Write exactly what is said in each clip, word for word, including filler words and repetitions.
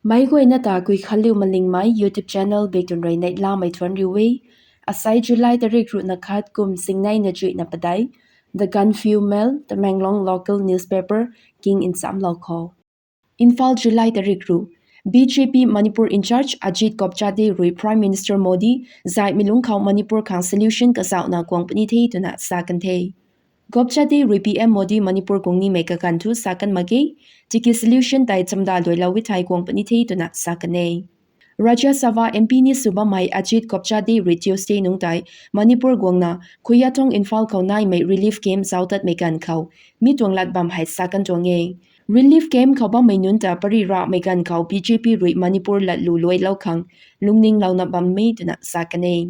Meic guayna ta Kuikhanliu Malingmei YouTube channel bikdun rui neihlamei thuanc riu e. Asai July tarik ruhna khat kum singnei na chuihna padeih, The Gaanphiu Mail, Tamenglong local newspaper king nchamlou khou. Imphal, July tarik ruh. B J P Manipur in-charge Ajit Gopchade rui Prime Minister Modi zaihmei lungc khou Manipur khang solution kazauhna guang puni the twna sa kan the. Gopchade rui P M Modi Manipur guang nimei kaganv thu sa kan mak ge, tiki solution tei chamda luailou e thei guang puni the twna sa kan e. Rajya Sabha M P ni sw bammei Ajit Gopchade rui Tuesday nungc tei Manipur guangna Khuyathong, Imphal khou naimei relief camp zauc tatmei ganv khou mi tuang lat bam hei sa kan tuang e. Relief camp khou bammei nunc ta pary rahmei ganv khou B J P rui Manipur latlu luailou khang lunghninglouna bam e twna sa kan e.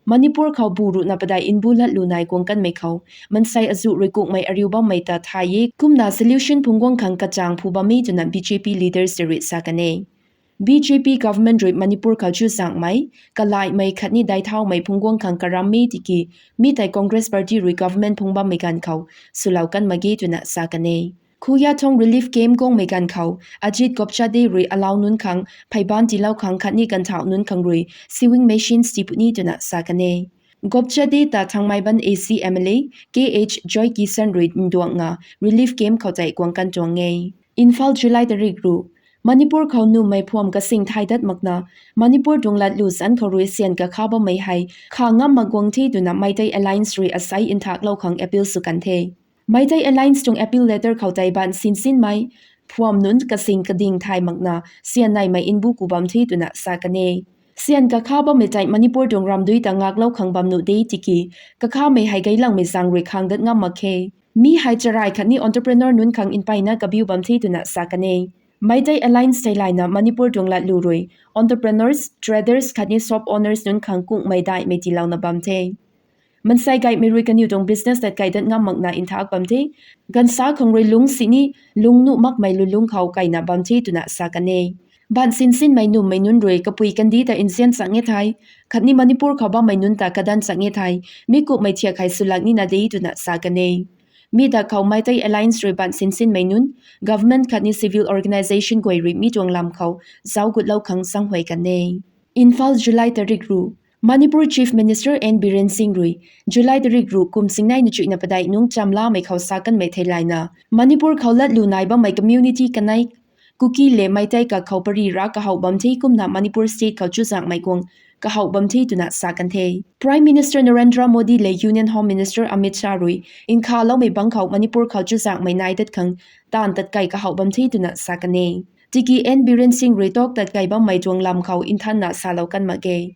Manipur khou bu ruhna padeih nbu latlu nai guang kanmei khou mansei azuh rui kukmei ariu bammei ta thay e, kumna solution phungc guang khang kachang phu bam e twna B J P leaders tei rui sa kan e. B J P government rui Manipur khou chuzaenghmei, kalaihmei khatni daithaumei phungc guang khang karam e tiki mi tei Congress party rui government phungc bammei ganv khou swlou kan mak ge twna sa kan e. Khuyathong relief camp guangmei ganv khou Ajit Gopchade rui alau nunc khang pheyban tiilou khang khatni ganvthauh nunc khang rui sewing machines tii puni twna sa kan e. Gopchade ta Thangmeiban A C M L A K H Joykishan rui nduangna relief camp khou tei guang kan tuang e. Imphal, July tarik ruh. Manipur khou nummei phuam kasing thay dat makna Manipur tuang latlu zanc khou rui syan kakha bammei hei kha ngam mak guang the twna Meitei Alliance rui asai nthaklou khang appeal sw kan the. Meitei Alliance tuang appeal letter khou tei baanv sinsinmei phuam nunc kasing kading thay makna syan neimei nbu ku bam the twna sa kan e. Syan kakha bammei tei Manipur tuang ramdui ta ngaklou khang bam nuh de tiki kakhamei hei gailangmei zaeng rui khang dat ngam mak khe. Mi hei charai khatni entrepreneur nunc khang mpeyna kabiu bam the twna sa kan e. Meitei Alliance theilayna Manipur tuang latlu rui entrepreneurs, traders khatni shop owners nunc khang kungmei daihmei tiilouna bam the. Mansei gaymei rui kaniw tuang business tat kai dat ngam makna nthak bam the. Ganvsa khang rui lungc sini lungc nuh makmei lulungc khou kaina bam the twna sa kan e. Baanv sinsinmei nummei nunc rui kapui kandih ta nzian chang e thei, khatni Manipur khou bammei nunc ta kadan chang e thei, mi kukmei thiak hei swlak nina de twna sa kan e. Mi dak khou Meitei Alliance rui baanv sinsinmei nunc, government khatni civil organisation guay rui mi tuang lam khou zauc gutlou khang zaenghuay kan e. Imphal, July tarik ruh. Manipur Chief Minister N Biren Singh rui July tarik ruh kum singnei na chuihna padeih nungc chamlamei khou sa kanmei theilayna Manipur khou latlu nai bammei community kanei Kuki le Meitei kakhou pary ra kahouh bam the, kumna Manipur state khou chuzaenghmei guang kahouh bam the twna sa kan the. Prime Minister Narendra Modi le Union Home Minister Amit Shah rui nkhaloumei bangc khou Manipur khou chuzaenghmei nai dat khang taanv tat kai kahouh bam the twna sa kan e. Tiki N Biren Singh rui talk tat kai bammei tuang lam khou nthanna salou kan mak ge.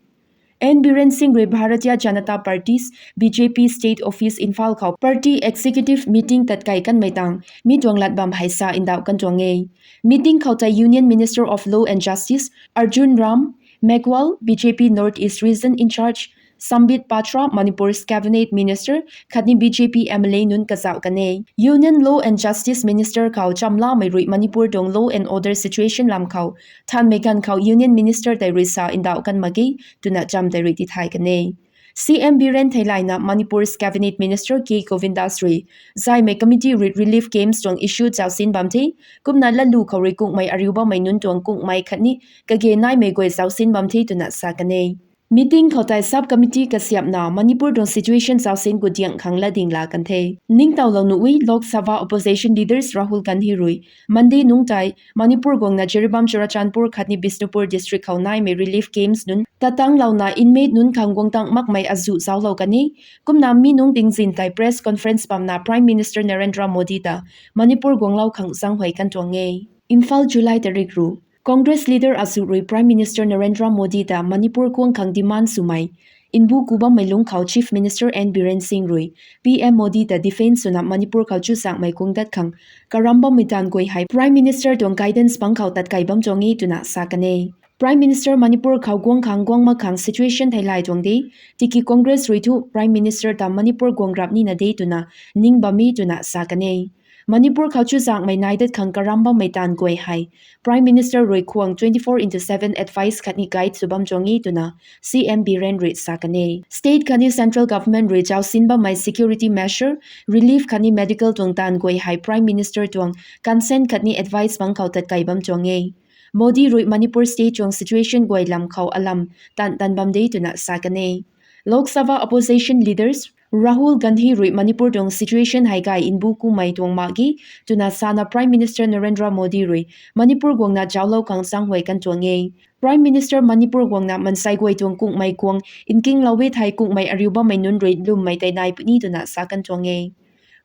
N Biren Singh rui Bharatiya Janata Party, B J P state office Imphal khou party executive meeting tat kai kanmei tang mi tuang lat bam hei sa ndauh kan tuang e. Meeting khou tei Union Minister of Law and Justice Arjun Ram Meghwal, B J P North East Region in-charge Sambit Patra, Manipur's cabinet minister khatni B J P M L A nunc kazauh kan e. Union Law and Justice Minister khou chamlamei rui Manipur tuang law and order situation lam khou thanmei ganv khou Union Minister tei rui sa ndauh kan mak ge twna cham tei rui tithay kan e. C M Biren theilayna Manipur's cabinet minister K Govindas rui zaihmei committee rui relief camps tuang issue zaucsin bam the, kumna latlu khou rui kungmei ariu bammei nunc tuang kungmei khatni kage naimei guay zaucsin bam the twna sa kan e. Meeting khou tei sub committee kasiamhna Manipur tuang situation zaucsin gu diang khang latding la kan the. Ningtowlou nuh e, Lok Sabha opposition leaders Rahul Gandhi rui Monday nungc tei Manipur guangna Jiribam Churachandpur khatni Bishnupur district khou naimei relief camps nunc tatanglouna inmate nunc khang guang tang makmei azuh zauclou kan e. Kumna mi nungc tingzin tei press conference bamna Prime Minister Narendra Modi ta Manipur guanglou khang zaenghuay kan tuang e. Imphal, July tarik ruh. Congress leader azuh rui Prime Minister Narendra Modi ta Manipur guang khang demand swmei nbu ku bammei lungc khou Chief Minister N Biren Singh rui P M Modi ta defend swna Manipur khou chuzaenghmei guang dat khang karam bammei taanv guay hei Prime Minister tuang guidance bangc khou tat kai bam tuang e twna sa kan e. Prime Minister Manipur khou guang khang guang mak khang situation theilay tuang de, tiki Congress rui thu Prime Minister ta Manipur guang rap nina de twna ning bam e twna sa kan e. Manipur khou chuzaenghmei nai dat khang karam bammei taanv guay hei Prime Minister rui khwang twenty-four into seven advice khatni guide sw bam tuang e twna C M Biren rui sa kan e. State khatni central government rui zaucsin bammei security measure, relief khatni medical tuang taanv guay hei Prime Minister tuang consent khatni advice bangc khou tat kai bam tuang e. Modi rui Manipur state tuang situation guay lam khou alam tan tan bam de twna sa kan e. Lok Sabha opposition leaders Rahul Gandhi rui Manipur tuang situation hei gay nbu kumei tuang mak ge twna sana Prime Minister Narendra Modi rui Manipur guangna zauclou khang zaenghuay kan tuang e. Prime Minister Manipur guangna mansei guay tuang kungmei guang nkinglou e thei kungmei ariu bammei nunc rui lwmmei tei nai puni twna sa kan tuang e.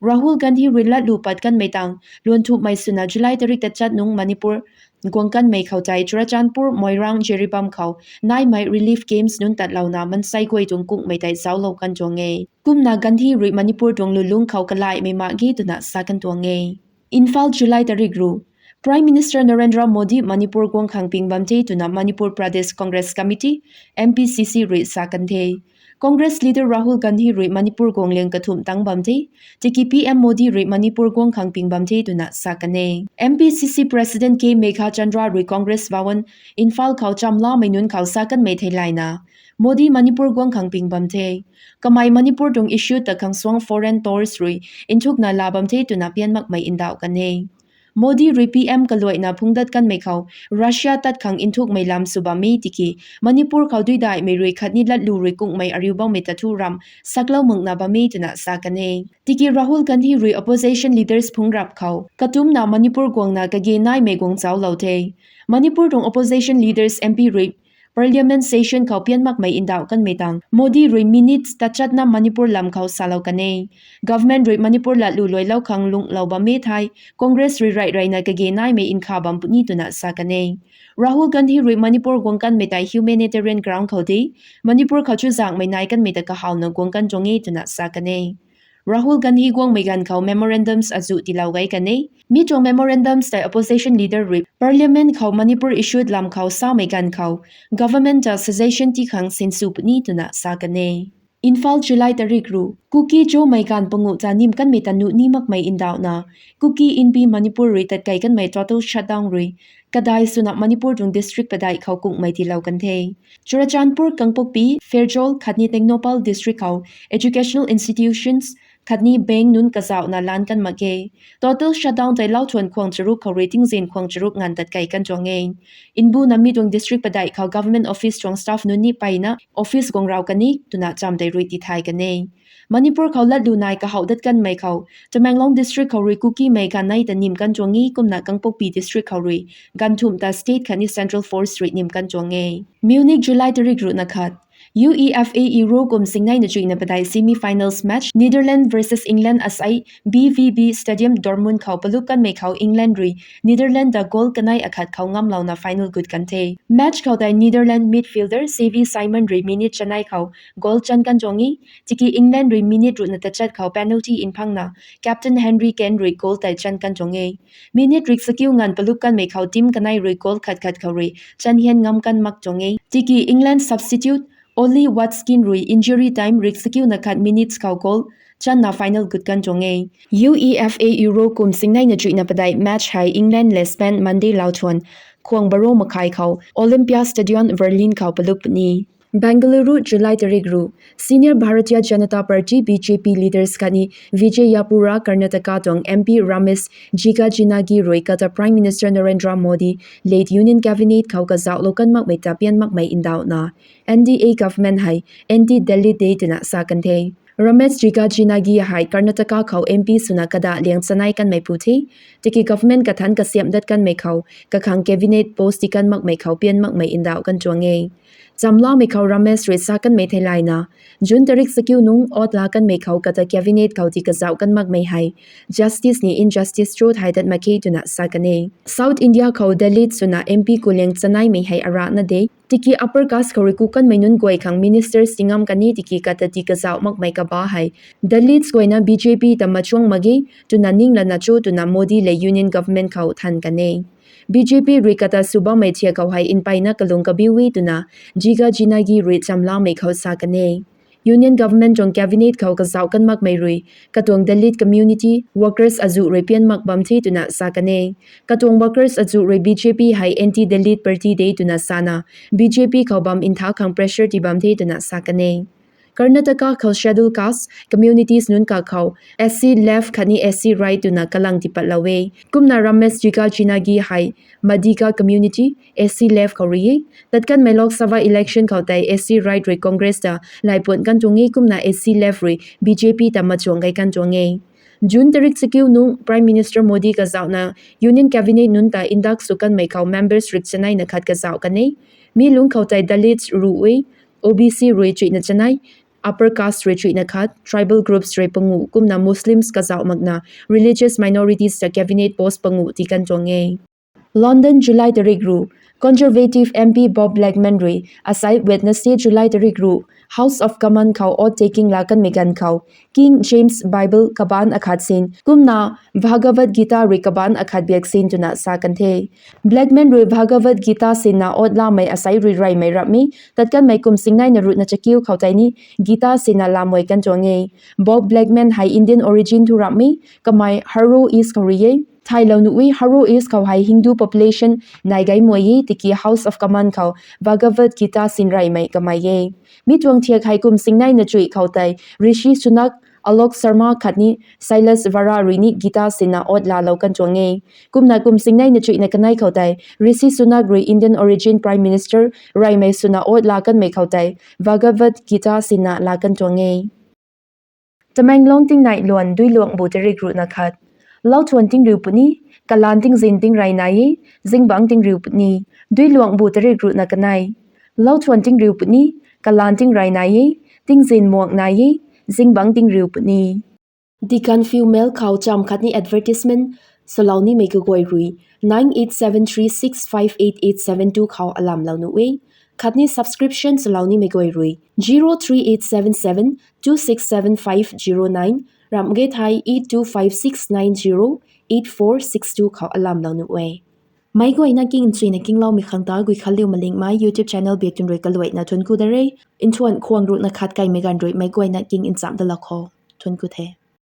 Rahul Gandhi rui latlu pat kanmei tang luan thumhmei swna July tarik tachat nungc Manipur guang kanmei khou tei Churachandpur, Moirang, Jiribam khou naimei relief camps nunc tatlouna mansei guay tuang kungmei tei zauclou kan tuang e. Kumna Gandhi rui Manipur tuang lulungc khou kalaimei mak ge twna sa kan tuang e. Imphal, July tarik ru. Prime Minister Narendra Modi Manipur guang khang ping bam the twna Manipur Pradesh Congress Committee, M P C C rui sa kan the. Congress leader Rahul Gandhi rui Manipur guang liang kathumh tang bam the. Tiki P M Modi rui Manipur guang khang ping bam the twna sa kan e. M P C C President K Megha Chandra rui Congress Bhawan, Imphal khou chamlamei nunc khou sa kanmei theilayna Modi Manipur guang khang ping bam the. Kamei Manipur tuang issue ta khang suang foreign tours rui nthukna la bam the twna pian makmei ndauh kan e. Modi rui P M kaluaina phungdat kanmei khou Russia tat khang nthukmei lam sw bam e tiki Manipur khou duidaihmei rui khatni latlu rui kungmei ariu bammei ta thu ram saklou makna bam e twna sa kan e. Tiki Rahul Gandhi rui opposition leaders phung rap khou katumna Manipur guangna kage naimei guang zauclou the. Manipur tuang opposition leaders M P rui Parliament session khou pian makmei ndauh kanmei tang Modi rui minutes tachatna Manipur lam khou salou kan e. Government rui Manipur latlu luailou khang lunghlou bam e thei Congress rui rey reyna kage naimei nkha bam puni twna sa kan e. Rahul Gandhi rui Manipur guang kanmei tei humanitarian ground khou de, Manipur khou chuzaenghmei nai kanmei ta kahawna guang kan tuang e twna sa kan e. Rahul Gandhi guangmei ganv khou memorandums azuh tiilou gay kan e. Mi tuang memorandums tei opposition leader rui Parliament khou Manipur issue lam khou samei ganv khou government ta suggestion tii khang sinsw puni twna sa kan e. Imphal, July tarik ru. Kuki Zomei ganv panguh ta nim kanmei ta nuh ni makmei ndauhna Kuki Inpi Manipur rui tatkei kanmei total shutdown rui kadai swna Manipur tuang district padeih khou kungmei tiilou kan the. Churachandpur, Kangpokpi, Pherzawl khatni Tengnoupal district khou educational institutions khatni bank nunc kazauhna lan kan mak e. Total shutdown tei lau thuan khwang charuk khou rui tingzin khwang charuk nganv tatkei kan tuang e. Mbuna mi tuang district padeih khou government office tuang staff nunc ni mpeyna office guang rau kan e twna cham tei rui tithay kan e. Manipur khou latlu nai kahaw dat kanmei khou Tamenglong district khou rui Kukimei ganv nei ta nim kan tuang e, kumna Kangpokpi district khou rui ganv thumh ta state khatni central force rui nim kan tuang e. Munich, July tarik ruhna khat. UEFA Euro kum singneina chuihna padeih semi-finals match Netherlands versus England asei B V B Stadium Dortmund khou palup kanmei khou England rui Netherlands ta goal kanei akhat khou ngamlouna final gut kan the. Match khou tei Netherlands midfielder Xavi Simons rui minute chanei khou goal chan kan tuang e, tiki England rui minute ruhna tachat khou penalty mphangna captain Harry Kane rui goal tei chan kan tuang e. Minute rik sakiu nganv palup kanmei khou team kanei rui goal khat khat khou rui chan hian ngam kan mak tuang e, tiki England substitute Ollie Watkins rui injury time rik sakiuna khat minutes khou goal channa final gut kan tuang e. UEFA Euro kum singneina chuihna padeih match hei England le Spain Monday lau thuan khwang baro makhai khou Olympia Stadium Berlin khou palup puni. Bengaluru, July tarik ru. Senior Bharatiya Janata Party, B J P leaders khatni Vijayapura, Karnataka tuang M P Ramesh Jigajinagi rui kata Prime Minister Narendra Modi led Union Cabinet khou kazauhlou kan makmei ta pian makmei ndauhna N D A government hei anti-Dalit de twna sa kan the. Ramesh Jigajinagi hei Karnataka khou M P swna kada liang chanei kanmei pu the, tiki government kathanc kasiamh dat kanmei khou kakhang cabinet post ti kan makmei khou pian makmei ndauh kan tuang e. Chamlamei khou Ramesh rui sa kanmei theilayna, June tarik sakiu nungc oath laa kanmei khou kata cabinet khou ti kazauh kan makmei hei justice ni injustice cho thay dat mak khe twna sa kan e. South India khou Dalit swna M P kuliang chaneimei hei arana de, tiki upper caste khou rui ku kanmei nunc guay khang ministers ti ngam kan e, tiki kata ti kazauh makmei kaba hei Dalits guayna B J P ta machuang mak ge twna ninglana cho twna Modi le Union government khou than kan e. B J P rui kata sw bammei thiak khou hei mpeyna kalung kabiu e twna Jigajinagi rui chamlamei khou sa kan e. Union government tuang cabinet khou kazauh kan makmei rui katuang Dalit community, workers azuh rui pian mak bam the twna sa kan e. Katuang workers azuh rui B J P hei anti-Dalit party de twna sana B J P khou bam ntha khang pressure ti bam the twna sa kan e. Karnataka khou scheduled caste communities nunc kakhou S C left khatni S C right twna kalang tipatlou e. Kumna Ramesh Jiga Jinagi hei Madiga community S C left khou rui e. Tat kanmei Lok Sabha election khou tei S C right rui Congress ta laipuan kan tuang e, kumna S C left rui B J P ta machuang gei kan tuang e. June tarik chakiu nung Prime Minister Modi kazauhna Union Cabinet nunc ta induct sw kanmei khou members rik chanei na khat kazauh kan e. Mi lungc khou tei Dalits ru e, O B C rui chuihna chanei, upper caste rui chuihna khat, tribal groups rui panguh, kumna Muslims kazauh makna religious minorities ta cabinet post panguh tii kan tuang e. London, July tarik ru. Conservative M P Bob Blackman rui asai Wednesday, July tarik ru, House of Commons khou oath taking la kanmei ganv khou King James Bible kabaanc akhat sin kumna Bhagavad Gita rui kabaanc akhat biak sin twna sa kan the. Blackman rui Bhagavad Gita sinna oath lamei asai rui reymei rapmi, tat kanmei kum singneina ruhna chakiu khou tei ni Gita sinna lamei kan tuang e. Bob Blackman hei Indian origin thu rapmi, kamei Harrow East khou rui e. Thaylou nuh e, Harrow East khou hei Hindu population nai gei mei e, tiki House of Commons khou Bhagavad Gita sin reymei kamei e. Mi tuang thiak hei kum singneina chuih khou tei Rishi Sunak, Alok Sharma khatni Sailesh Vora rui ni Gita sinna oath laalou kan tuang e. Kumna kum singneina chuihna kanei khou tei Rishi Sunak rui Indian origin Prime Minister reymei swna oath la kanmei khou tei Bhagavad Gita sinna la kan tuang e. Tamenglong tingnai luan Duiluangbu tarik ruhna khat. Lauthuan tingriu puni, kalaan tingzin tingrey nai e, zingbangc tingriu puni, Duiluangbu tarik ruhna kanei. Lauthuan tingriu puni, kalaan tingrey nai e, tingzin muang nai e, zingbangc tingriu puni. Deacon Few Male khou cham khatni advertisement swlou nimei kaguay rui nine eight seven three six five eight eight seven two khou alamlou nuh e. Khatni subscription swlou nimei guay rui zero three eight seven seven two six seven five zero nine, ramh ge thei eight two five six nine zero eight four six two khou alamlou nuh e. Meic guayna king nchuina kingloumei khang ta Guikhanliu Malingmei YouTube channel biak tun rui kaluaina thuanc ku da re. Nthuan khwang ruhna khat kaimei ganv rui meic guayna king nchamh dalou khou thuanc ku the.